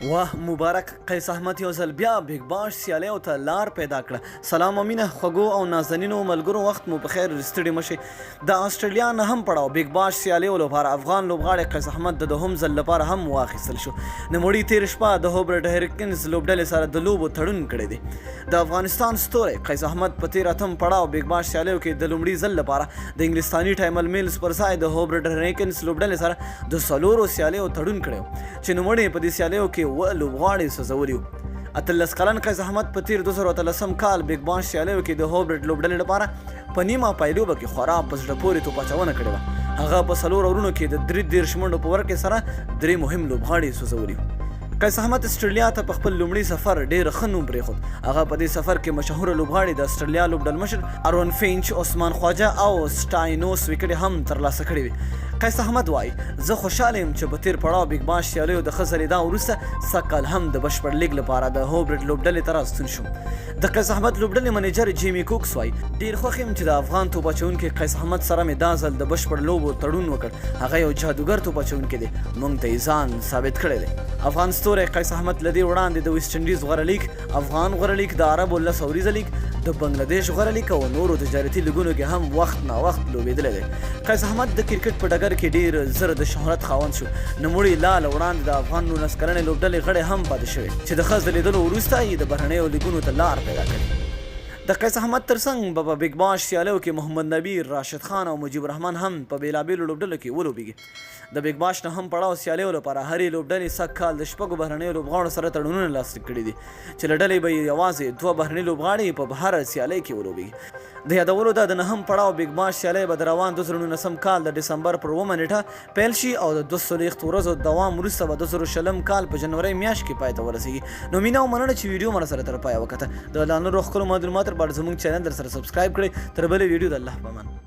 واه مبارک قیس احمد یو ځل بیا بیګ باش سیالیو ته لار پیدا کړه. سلام او مینه خوږو او نازنینو ملګرو، وخت مو په خیر، ستړي مشي. د اسټرالیا نهم پړاو بیګ باش سیالیو لپاره افغان لوبغاړی قیس احمد د دوهم ځل لپاره هم واخیستل شو. نوموړي تیر شپه د هوبرټ هریکنز لوبډلې سره د لوبو تړون کړی دی. د افغانستان ستوری قیس احمد په تیر اتم پړاو بیګ باش سیالیو کې د لومړي ځل لپاره د انګلستاني ټایمل میلز پر ځای د هوبرټ هریکنز لوبډلې سره د څلورو سیالیو تړون کړی چې نوموړي په دې سیالیو کې اووه لوبغاړي سوځولي وو. 18 کلن قیس احمد په تېر 2018 کال بیګ باش سیالیو کې د هوبرټ لوبډلې لپاره په نیمه پایلوبه کې خورا په زړه پورې توپ اچونه کړې وه. هغه په څلور اورونو کې د 33 منډو په ورکړې سره درې مهم لوبغاړي سوځولي وو. قیس احمد اسټرالیا ته په خپل لومړي سفر ډېر ښه نوم پرېښود. هغه په دې سفر کې مشهوره لوبغاړي د اسټرالیا لوبډلمشر ارون فینچ، عثمان خواجه او سټاینوس ویکټې هم ترلاسه کړې وې. قیس احمد وايي، زه خوشحاله یم چې په تېر پړاو بیګ باش سیالیو د ښه ځلېدا وروسته سږ کال هم د بشپړ لیګ لپاره د هوبرټ لوبډلې ته راستون شوم. د قیس احمد لوبډلې منېجر جیمي کوکس وايي، ډېر خوښ یم چې د افغان توپ اچوونکي قیس احمد سره مې دا ځل د بشپړ لوبو تړون وکړ، هغه یو جادوګر توپ اچوونکی دی، موږ ته یې ځان ثابت کړی دی. افغان ستوری قیس احمد له دې وړاندې د ویسټ انډیز غوره لیګ، افغان غوره لیګ، د عربو لس اوریزه لیګ، د بنګله دېش غوره لیګ او نورو تجارتي لیګونو کې هم وخت ناوخت لوبېدلی دی. قیس احمد د کرکټ په ډګر کې ډېر زر د شهرت خاوند شو. نوموړی لا له وړاندې د افغان 19 کلنې لوبډلې غړی هم پاتې شوی چې د ښه ځلېدلو وروسته یې د بهرنیو لیګونو ته لار پیدا کړې. د قیس احمد ترڅنګ به په بیګ باش سیالیو کې محمد نبي، راشد خان او مجیب الرحمن هم په بېلابېلو لوبډلو کې ولوبېږي. د بیګ باش نهم پړاو سیالیو لپاره هرې لوبډلې سږ کال د شپږو بهرنیو لوبغاړو سره تړونونه لاسلیک کړي دي چې له ډلې به یې یوازې دوه بهرني لوبغاړي په هره سیالۍ کې ولوبېږي. د یادولو ده د نهم پړاو بیګ باش سیالۍ به د روان 2019 کال د ډسمبر پر اوومه نېټه پیل شي او د 42 ورځو دوام وروسته به 2020 کال په جنورۍ میاشت کې پای ته ورسېږي. نو مینه او مننه چې ویډیو مو راسره تر پایه وکته. د لا نورو ښکلو معلوماتو لپاره زموږ چینل درسره سبسکرایب کړئ. تر بلې ویډیو د الله په امان.